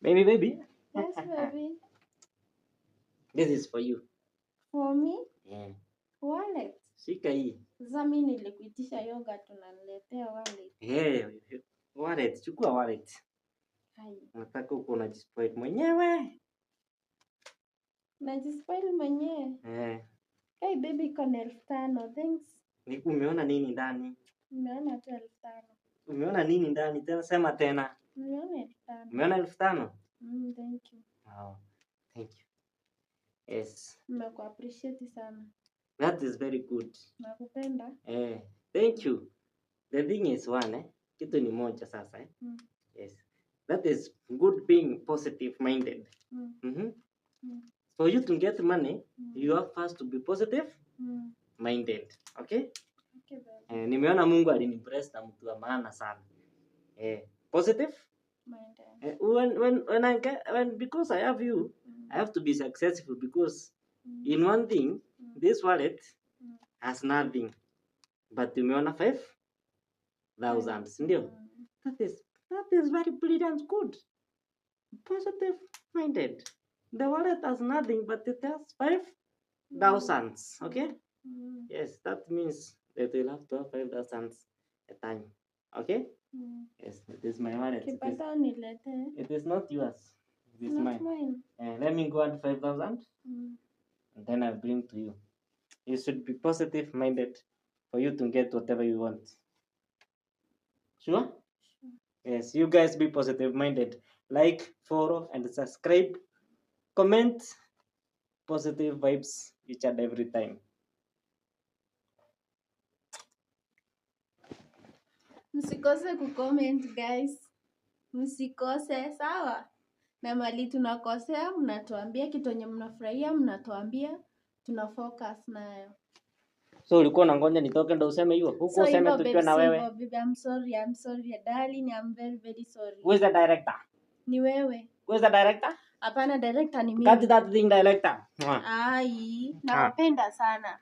Baby. Yes, baby. This is for you. For me? Yeah. Wallet. Shika hii. Sasa mimi nilikuitisha yogurt unaniletea wallet. Wallet, chukua wallet. Hai. Nataka uko unajispoil mwenyewe. Najispoil mwenyewe. Hey baby, kona 5,000. Thanks. Umeona nini ndani? Nimeona tu 5,000. Umeona nini ndani? Tena sema tena. Nimeona 5,000. Umeona 5,000? Thank you. Oh, thank you. Yes. Nimekuappreciate sana. That is very good. Nakupenda. Thank you. The thing is one, kitu ni moja sasa. Yes. That is good being positive minded. For you to get money, you have first to be positive minded. Okay? Okay, baby. Nimeona Mungu alinibless na mtu wa maana sana. Positive minded. Because I have you, I have to be successful because in one thing, this wallet has nothing. But tumeona 5,000, ndio? That is very brilliant, good. Positive minded. The wallet has nothing, but it has 5,000. Okay? Yes, that means that you'll have to have 5,000 a time. Okay? Yes, it is my wallet. It is not yours. It is mine. Let me go at 5,000 and then I'll bring to you. You should be positive minded for you to get whatever you want. Sure? Yes, you guys be positive minded. Like, follow, and subscribe. Comment positive vibes each and every time. Msikose kucomment guys. Msikose, sawa? Na mali tunakosea mnatuambia, kitu yenye mnafurahia mnatuambia, tunafocus nayo. So ulikuwa unangoja nitoke ndo useme hiyo? Huko useme tukiwa na wewe. I'm sorry darling, I'm very sorry. Who is the director? Ni wewe. Who is the director? Hapana, director ni mimi. Cut that thing, director. Ai, nawapenda sana.